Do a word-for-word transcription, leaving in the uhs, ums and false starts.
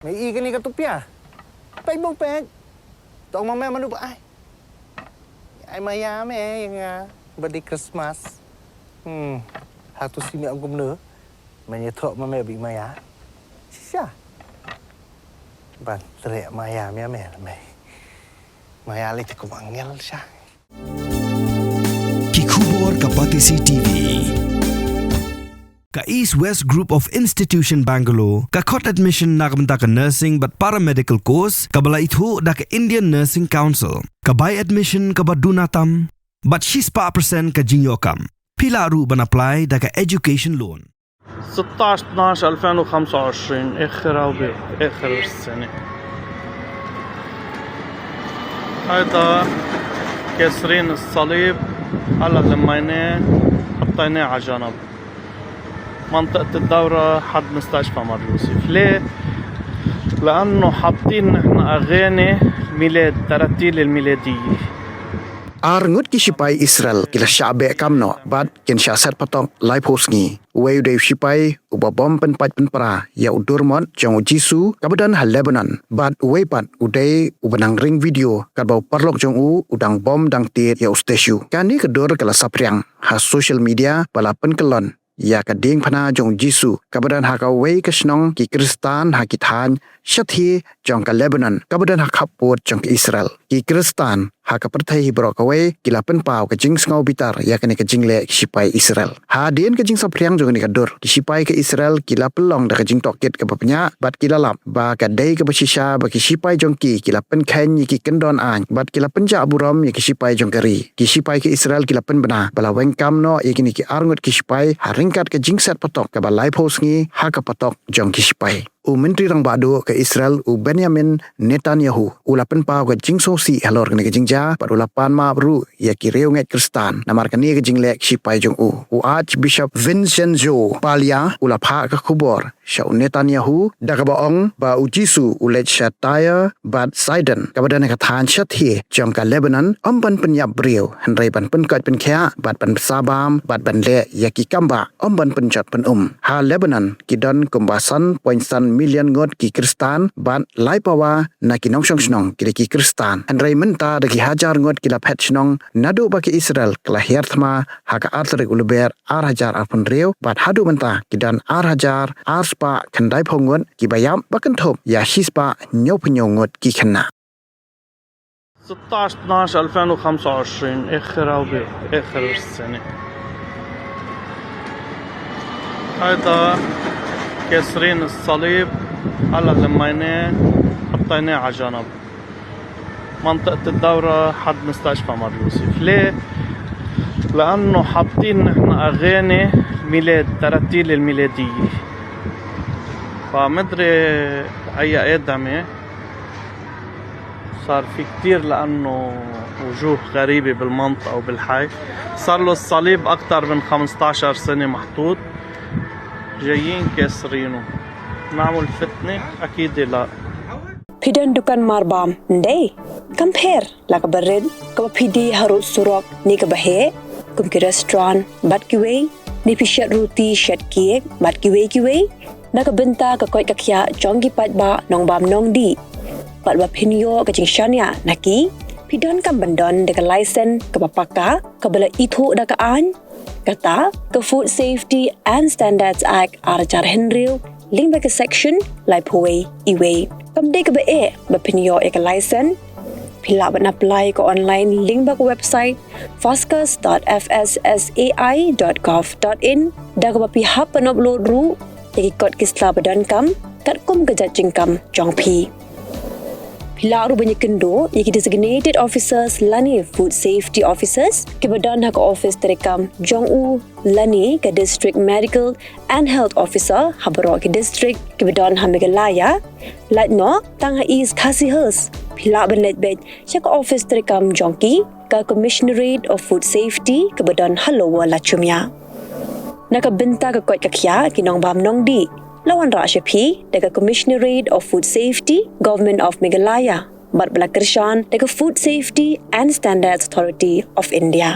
Me i kane ka tupia. Peit bong peit. Tong ma me manu ba ai. Ai maya me ïa nga. Ba dei Christmas. Hmm. Hatu si me ong kumno. Me ïathuh ma me ba i maya. Shisha. Ban treh maya me me me. Maya lei te kum angel sha. Ki khubor ka Batesi T V. Ka East West Group of Institution Bangalore ka khot admission na ka bynta ka nursing bad paramedical course kaba la ithuh da ka Indian Nursing Council. Ka bai admission kaba duna tam bad shispah percent ka jingïoh kam. Phi lah ruh ban apply da ka education loan. ستعش اثناش ألفين وخمسة وعشرين، آخر أو بي-، آخر السنة. هيدا كاسرين الصليب، هلا لميناه، حطيناه على جنب. منطقة الدورة حد مستشفى مريوسف. ليه؟ لأنه حاطين نحن أغاني ميلاد، تراتيل الميلادية. Ar ngut ki shipai Israel ki la shah beh kam noh bad kin shah set patok laiphew sngi. Uwei u dei u shipai uba bom pynpait pynpra ïa u dur mot jong u Jisu kaba don ha Lebanon, bad uwei pat u dei uba nang ring video katba u paralok jong u u dang bom dang tied ïa u statue. Kane ka dur ka la saphriang ha social media ba la pynkyllon ïa ka diengphna jong u Jisu kaba don ha kawei ka shnong ki Khristan ha ki thaiñ shathie jong ka Lebanon kaba don ha khappud jong ka Israel. Ki Khristan ha ka pyrthei hi baroh kawei ki la pynpaw ka jingsngew bitar ïa kane ka jingleh ki shipai Israel. Hadien ka jingsaphriang jong kane ka dur, ki shipai ka Israel ki la pynlong da ka jingtohkit kaba bniah bad ki la lap ba ka dei kaba shisha ba ki shipai jong ki ki la pynkheiñ ïa ki kyndon aiñ bad ki la pynjah burom ïa ki shipai jong ka ri. Ki shipai ka Israel ki la pynbna ba la weng kam noh ïa kine ki ar ngut ki shipai ha ryngkat ka jingset patok kaba laiphew sngi ha ka patok jong ki shipai. U Myntri Rangbah Duh ka Israel u Benjamin Netanyahu u la pynpaw ka jingsngewsih halor kane ka jingjia bad u la pan map ruh ïa ki riewngeit Khristan namar kane ka jingleh ki shipai jong u. U Archbishop Vincenzo Paglia u la phah ka khubor sha u Netanyahu da kaba ong ba u Jisu u leit sha Tyre bad Sidon kaba don ha ka thaiñ shathie jong ka Lebanon, ym ban pynïap briew hynrei ban pynkoit pynkhiah bad ban bsa bam bad ban leh ïa ki kam bah, ym ban pynjot pynum. Ha Lebanon ki don kumba san point san million ngut ki Khristan bad laipawa na ki nongshong shnong ki dei ki Khristan. Hynrei mynta da ki hajar ngut ki la phet shnong naduh ba ka Israel ka la hiar thma ha ka ar tarik u Lber ar hajar arphew hynriew bad haduh mynta ki don ar hajar ar spah khyndaiphew ngut kiba ïap ba kynthup ïa shispah hynñiewphew hynñiew ngut ki khynnah. ستعش اثناش ألفين وخمسة وعشرين، آخر أو بي-، آخر السنة. هيدا كاسرين الصليب، هلا لميناه، حطيناه على جنب. منطقة الدورة حد مستشفى مار يوسف. ليه؟ لأنه حاطين نحن أغاني ميلاد، تراتيل الميلادية. فمدري أي آدمي صار في كتير، لأنه وجوه غريبة بالمنطقة وبالحي. صار له الصليب أكتر من خمستاشر سنة محطوط. جايين كاسرينه. نعمل فتنة؟ أكيد لا. Phi don dukan marbam, ndei? Kam pher la ka barit kaba phi die harud surok ne kaba heh, kum ki restaurant bad kiwei, ne phi shet ruti, shet cake bad kiwei kiwei, na ka bynta ka koit ka khiah jong ki paidbah nongbam nongdih. Bad ba phin ïoh ka jingshaniah na ki, phi donkam ban don da ka license kaba paka, kaba la ithuh da ka aiñ, kata ka Food Safety and Standards Act ar hajar hynriew, lyngba ka section laiphew wei iwei. Kam dei kaba eh ba phin ïoh ïa ka license. Phi lah ban apply ka online lyngba ka website fascus dot F S S A I dot gov dot in, da kaba phi hap ban upload ruh ïa ki kot ki sla ba donkam katkum ka jait jingkam jong phi. Phi lah ruh ban ïakynduh ïa ki designated officers lane food safety officers kiba don ha ka office treikam jong u lane ka district medical and health officer ha baroh ki district kiba don ha Meghalaya, lait noh tang ha East Khasi Hills phi lah ban leit beit sha ka office treikam jong ki, ka Commissionerate of Food Safety kaba don ha Lower Lachumia. Na ka bynta ka koit ka khiah ki nongbam nongdih, la wanrah sha phi da ka Commissionerate of Food Safety, Government of Meghalaya, bad ba la kyrshan da ka Food Safety and Standards Authority of India.